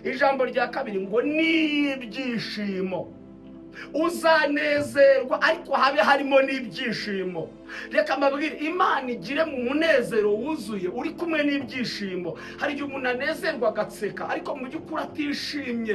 Ijambo rya kabiri ngo n'ibyishimo. Uzanezerwa ariko habe harimo n'ibyishimo. Reka mbabwire, Imana igire mu munezero wuzuye uri kumwe n'ibyishimo. Hari igihe umuntu anezerwa agaseka, ariko mu by'ukuri atishimye.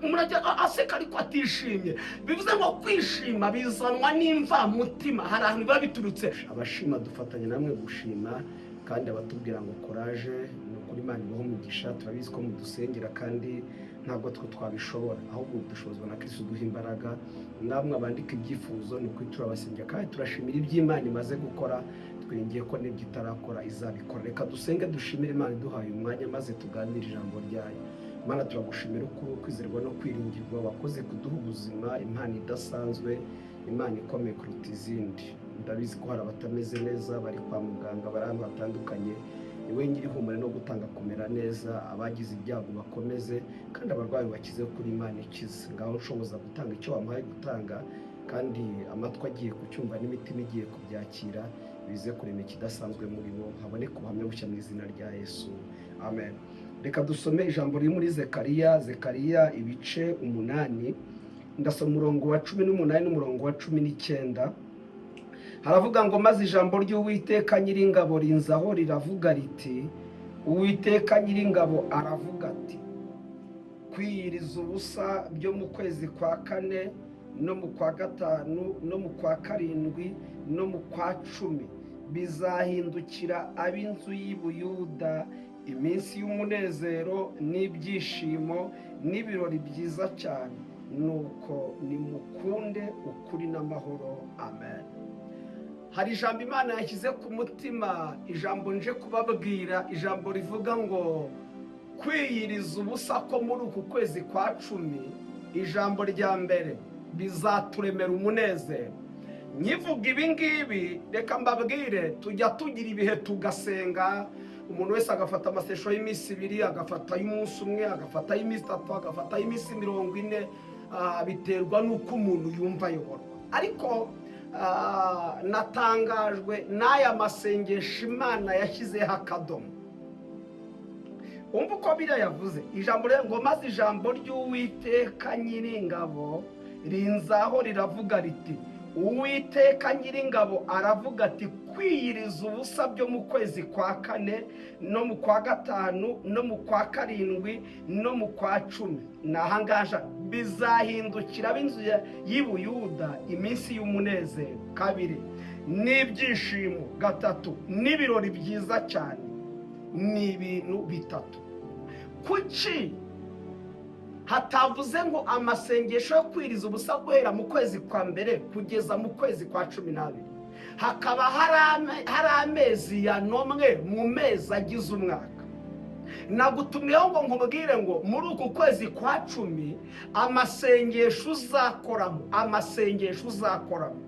Umuntu ajya aseka ariko atishimye. Bivuze ngo kwishima bizanwa n'imvamutima, hari ahantu biba biturutse. Abashima dufatanya namwe gushima, kandi abatubwira ngo courage, ni ukuri Imana ibaho umugisha. Turabizi ko mudusengera, kandi ntabwo twe twabishobora, ahubwo dushobozwa na Kristo duha imbaraga. Namwe abandika ibyifuzo, ni ukuri turabasengera, kandi turashimira iby'Imana imaze gukora, twiringiye ko n'ibyo itarakora izabikora. Reka dusenge, dushimire Imana iduhaye umwanya, maze tuganire ijambo ryayo. Mana, turagushimira uko uri kwizerwa no kwiringirwa. Wakoze kuduha ubuzima, impano idasanzwe, Imana ikomeye kuruta izindi. Ndabizi ko hari abatameze neza, bari kwa muganga, bari ahantu hatandukanye. Niwe nyiri ihumure no gutanga kumera neza. Abagize ibyago bakomeze, kandi abarwayi bakize, kuri Imana ikize. Ngaho nshoboza gutanga icyo wamuhaye gutanga, kandi amatwi agiye kucyumva n'imitima igiye kubyakira bize kurema ikidasanzwe muri bo, haboneke ubuhamya bushya mu izina rya Yesu, amen. Reka dusome ijambo riri muri Zekariya, Zekariya ibice 8. Ndasoma umurongo wa 18 n'umurongo wa 19. Haravuga ngo: "Maze ijambo ry'Uwiteka Nyiringabo rinzaho, riravuga riti: Uwiteka Nyiringabo aravuga ati: Kwiyiriza ubusa byo mu kwezi kwa kane no mu kwa gatanu no mu kwa karindwi no mu kwa 10 bizahindukira ab'inzu y'i Buyuda iminsi y'umunezero n'ibyishimo n'ibirori byiza cyane. Nuko nimukunde ukuri n'amahoro." Amen. Hari ijambo Imana yashyize ku mutima, ijambo nje kubabwira, ijambo rivuga ngo kwiyiriza ubusa ko muri uku kwezi kwa 10, ijambo rya mbere, bizaturemera umunezero. Nkivuga ibi ngibi, reka mbabwire, tujya tugira ibihe tugasenga, umuntu wese agafata amasesho y'iminsi 2, agafata ay'umunsi umwe, agafata ay'iminsi 3, agafata ay'iminsi 40. Biterwa n'uko umuntu yumva ayoborwa. Ariko natangajwe n'aya masengesho Imana yashyizeho akadomo. Umva uko biriya yavuze ijambo rero ngo: "Maze ijambo ry'Uwiteka Nyiringabo rinzaho, riravuga riti: Uwiteka Nyiringabo aravuga ati: kwiyiriza ubusa byo mu kwezi kwa kane no mu kwa gatanu no mu kwa karindwi no mu kwa 10 ni ahangaha bizahindukira ab'inzu y'i Buyuda iminsi y'umunezero, kabiri, n'ibyishimo, gatatu, n'ibirori byiza cyane." Ni ibintu bitatu. Kuki hatavuze ngo amasengesho yo kwiriza ubusa guhera mu kwezi kwa mbere kugeza mu kwezi kwa 12, hakaba hari amezi yanomwe mu mezi agize umwaka? Nagutumyeho ngo nkubwire ngo muri uku kwezi kwa 10, amasengesho uzakoramo, amasengesho uzakoramo,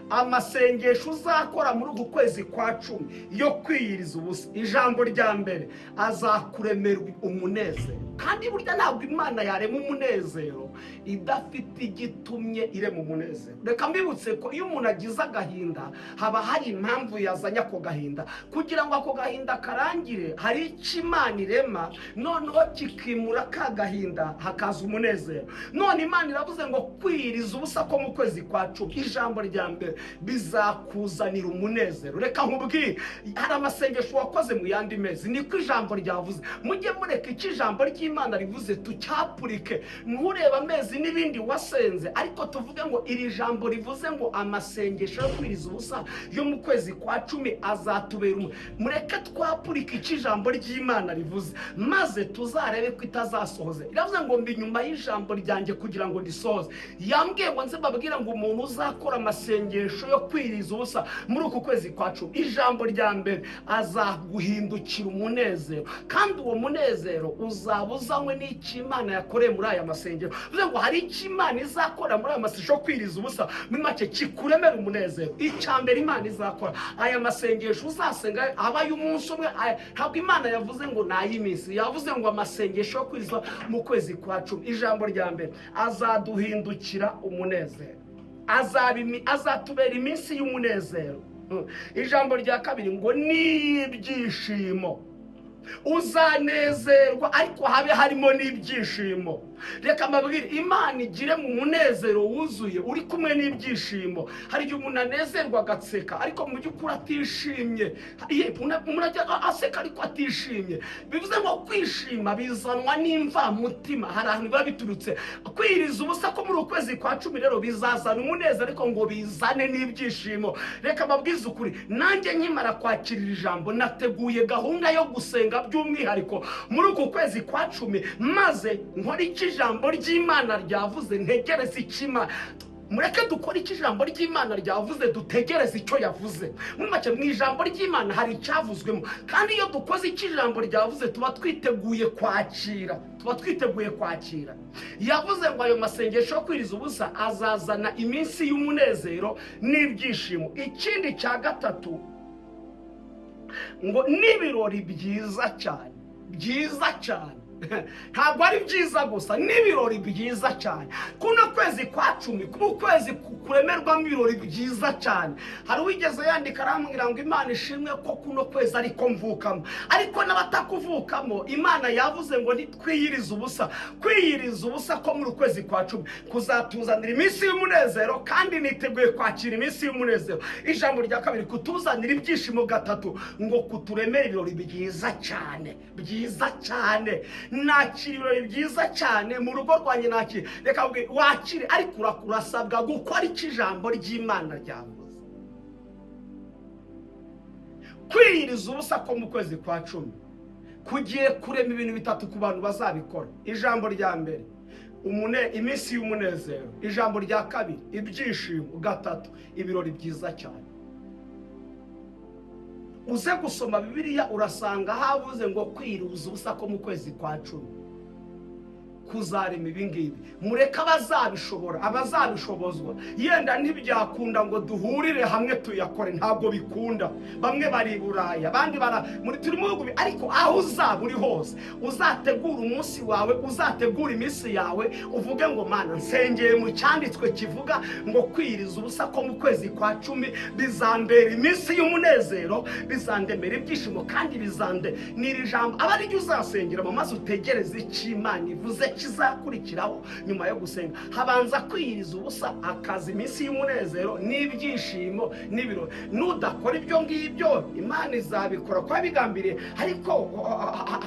amasengesho uzakora muri uku kwezi kwa 10 yo kwiyiriza ubusa, ijambo rya mbere, azakuremera umunezero. Kandi burya ntabwo Imana yarema umunezero idafite igitumye irema umunezero. Reka mbibutse ko iyo umuntu agize agahinda, haba hari impamvu yazanye ako gahinda. Kugira ngo ako gahinda karangire, hari icyo Imana irema, noneho kikimura ka gahinda, hakaza umunezero. None Imana iravuze ngo kwiyiriza ubusa ko mu kwezi kwa 10, ijambo rya mbere, bizakuzanira umunezero. Reka nkubwire, hari amasengesho wakoze mu yandi mezi, niko ijambo ryavuze. Mujye mureka icyo ijambo ry'Imana rivuze tucyapurike. Nturebe amezi n'ibindi wasenze, ariko tuvuge ngo iri jambo rivuze ngo amasengesho yo kwiriza ubusa yo mu kwezi kwa 10 azatubera umwe. Mureke twapurike icyo ijambo ry'Imana rivuze, maze tuzarebe ko itazasohoza. Iravuze ngo mbi nyuma y'ijambo ryanjye kugira ngo risohoze. Yambwiye ngo nze mbabwire ngo umuntu uzakora amasengesho yo kwiriza ubusa muri uku kwezi kwa 10, ijambo rya mbere, azaguhindukira umunezero, kandi uwo munezero uzaba uzanywe n'icyo Imana yakoreye muri aya masengero. Bivuze ngo hari icyo Imana izakora muri aya masengesho yo kwiriza ubusa, muri make kikuremera umunezero. Icya mbere Imana izakora, aya masengesho uzasenga aba ay'umunsi umwe, ntabwo Imana yavuze ngo ni ay'iminsi, yavuze ngo amasengesho yo kwiriza mu kwezi kwa 10, ijambo rya mbere, azaduhindukira umunezero, azatubera iminsi y'umunezero. Ijambo rya kabiri ngo n'ibyishimo. Uzanezerwa, ariko habe harimo n'ibyishimo. Reka mbabwire, Imana igire mu munezero wuzuye uri kumwe n'ibyishimo. Hari igihe umuntu anezerwa agaseka, ariko mu by'ukuri atishimye. Umuntu ajya aseka ariko atishimye. Bivuze ngo kwishima bizanwa n'imvamutima, hari ahantu biba biturutse. Kwiriza ubusa ko muri ukwezi kwa 10 rero bizazana umunezero, ariko ngo bizane n'ibyishimo. Reka mbabwize ukuri, nanjye nkimara kwakira iri jambo nateguye gahunda yo gusenga by'umwihariko muri uku kwezi kwa 10, maze nkore icyo ijambo ry'Imana ryavuze, ntegereze ikima. Mureke dukore icyo ijambo ry'Imana ryavuze, dutegereze icyo yavuze. Muri make, mu ijambo ry'Imana hari icyavuzwemo, kandi iyo dukoze icyo ijambo ryavuze tuba twiteguye kwakira, tuba twiteguye kwakira. Yavuze ngo ayo masengesho yo kwiriza ubusa azazana iminsi y'umunezero n'ibyishimo. Ikindi cya gatatu ngo n'ibirori byiza cyane, byiza cyane. Ntabwo ari byiza gusa, n'ibirori byiza cyane. Kuno kwezi kwa 10 kuba ukwezi kuremerwamo ibirori byiza cyane. Hari uwigeze yandika arambwira ngo Imana ishimwe ko kuno kwezi ariko mvukamo. Ariko n'abatakuvukamo, Imana yavuze ngo ntitwiyirize ubusa. Kwiyiriza ubusa ko muri ukwezi kwa 10 kuzatuzanira iminsi y'umunezero, kandi niteguye kwakira iminsi y'umunezero. Ijambo rya kabiri, kutuzanira ibyishimo. Gatatu, ngo kuturemera ibirori byiza cyane, byiza cyane. Nakira ibirori byiza cyane mu rugo rwanjye, nakira. Reka wakire, ariko urasabwa gukora icyo ijambo ry'Imana ryavuze. Kwiyiriza ubusa ko mu kwezi kwa 10 kugiye kurema ibintu bitatu ku bantu bazabikora. Ijambo rya mbere, iminsi y'umunezero. Ijambo rya kabiri, ibyishimo. Gatatu, ibirori byiza cyane. Uze gusoma Bibiliya urasanga havuze ngo kwiriza ubusa ko mu kwezi kwa 10 kuzarema ibi ngibi. Mureke abazabishobora, abazabishobozwa. Yenda ntibyakunda ngo duhurire hamwe tuyakore, ntabwo bikunda. Bamwe bari i Burayi, abandi bara muri turi mu bihugu, ariko aho uzaba uri hose uzategura umunsi wawe, uzategura iminsi yawe, uvuge ngo Mana, nsengeye mu cyanditswe kivuga ngo kwiriza ubusa ko mu kwezi kwa 10 bizambera iminsi y'umunezero, bizandemera ibyishimo, kandi bizande ni iri jambo aba ariryo uzasengeramo, maze utegereze icyo Imana ivuze kizakurikiraho. Nyuma yo gusenga habanza kwiyiriza ubusa, akaza iminsi y'umunezero n'ibyishimo n'ibirori. Nudakora ibyo ngibyo, Imana izabikora kuko yabigambiriye, ariko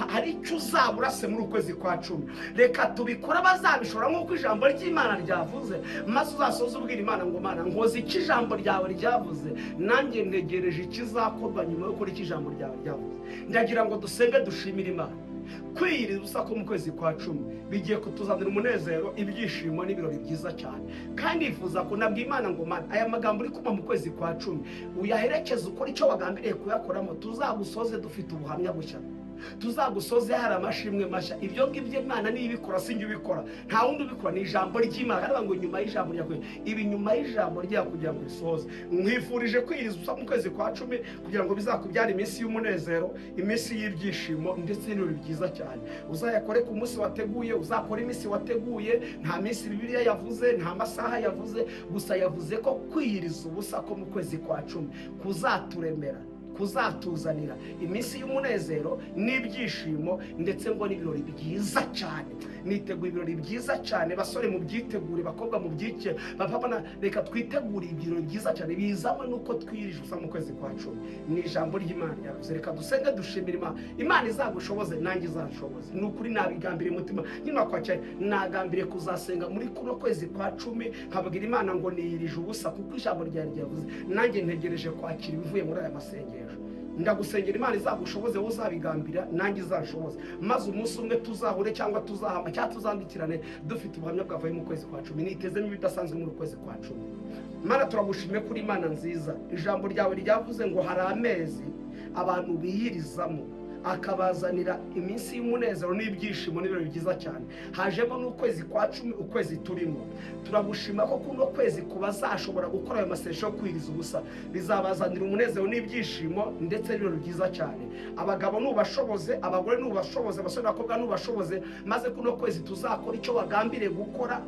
hari icyo uzaba urase muri ukwezi kwa 10. Reka tubikore abazabishobora nk'uko ijambo ry'Imana ryavuze, maze uzasoze ubwira Imana ngo Mana, nkoze icyo ijambo ryawe ryavuze, nanjye ntegereje ikizakorwa nyuma yo gukora icyo ijambo ryawe ryavuze. Ndagira ngo dusenge dushimire Imana. Kwiyiriza ubusa ko mu kwezi kwa 10 bigiye kutuzanira umunezero, ibyishimo n'ibirori byiza cyane. Kandi yifuza ko nabwo Imana ngo Mana, aya magambo uri kumva mu kwezi kwa 10 uyaherekeze ukora icyo wagambiriye kuyakoramo, tuzagusoze dufite ubuhamya bushya, tuzagusoze hari amashimwe mashya. Ibyo ngibyo Imana niyo ibikora, sinjye ubikora, nta wundi ubikora, ni ijambo ry'Imana. Kandi ngo nyuma y'ijambo ryawe, ibi nyuma y'ijambo ryawe kugira ngo risoze. Nkwifurije kwiyiriza ubusa mu kwezi kwa 10 kugira ngo bizakubyare iminsi y'umunezero, iminsi y'ibyishimo ndetse n'ibirori byiza cyane. Uzayakore ku munsi wateguye, uzakore iminsi wateguye. Nta minsi Bibiliya yavuze, nta masaha yavuze, gusa yavuze ko kwiyiriza ubusa ko mu kwezi kwa 10 kuzaturemera, kuzatuzanira iminsi y'umunezero n'ibyishimo ndetse ngo n'ibirori byiza cyane. Niteguye ibirori byiza cyane. Basore mubyitegure, bakobwa mubyike, bapapa na reka twitegure ibirori byiza cyane bizanywe nuko twirije ubusa mu kwezi kwa 10. Ni ijambo ry'Imana ryavuze. Reka dusenge dushimire Imana. Imana izagushoboze, nanjye izanshoboze. Ni ukuri nabigambiriye umutima nyuma kwakira, nagambiriye kuzasenga muri kuno kwezi kwa 10, nkabwira Imana ngo niyirije ubusa kuko ijambo ryawe ryavuze, nanjye ntegereje kwakira ibivuye muri aya masengesho. Ndagusengera Imana izagushoboze wowe uzabigambira, nanjye izanshoboze, maze umunsi umwe tuzahure cyangwa tuzahama cyangwa tuzandikirane dufite ubuhamya bwavuye mu kwezi kwa 10. Nitezemo ibidasanzwe muri ukwezi kwa 10. Mana, turagushimye kuri Imana nziza. Ijambo ryawe ryavuze ngo hari amezi abantu biyirizamo akabazanira iminsi y'umunezero n'ibyishimo n'ibirori byiza cyane. Hajemo n'ukwezi kwa 10, ukwezi turimo. Turagushima ko kuno kwezi ku bazashobora gukora ayo masengesho yo kwiriza ubusa bizabazanira umunezero n'ibyishimo ndetse n'ibirori byiza cyane. Abagabo nubashoboze, abagore nubashoboze, abasore n'abakobwa nubashoboze, maze kuno kwezi tuzakora icyo wagambiriye gukora,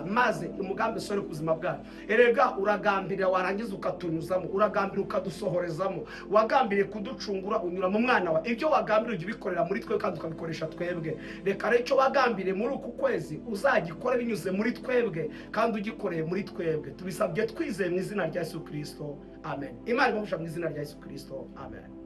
maze umugambi usore ku buzima bwacu. Erega uragambirira warangiza ukatunyuzamo, uragambira ukadusohorezamo. Wagambiriye kuducungura unyura mu mwana wa ibyo wagambiriye wagambiriye ujya ubikorera muri twe kandi ukabikoresha twebwe. Reka rero icyo wagambiriye muri uku kwezi uzagikore binyuze muri twebwe kandi ugikoreye muri twebwe. Tubisabye twizeye mu izina rya Yesu Kirisito, amen. Imana ibafasha mu izina rya Yesu Kirisito, amen.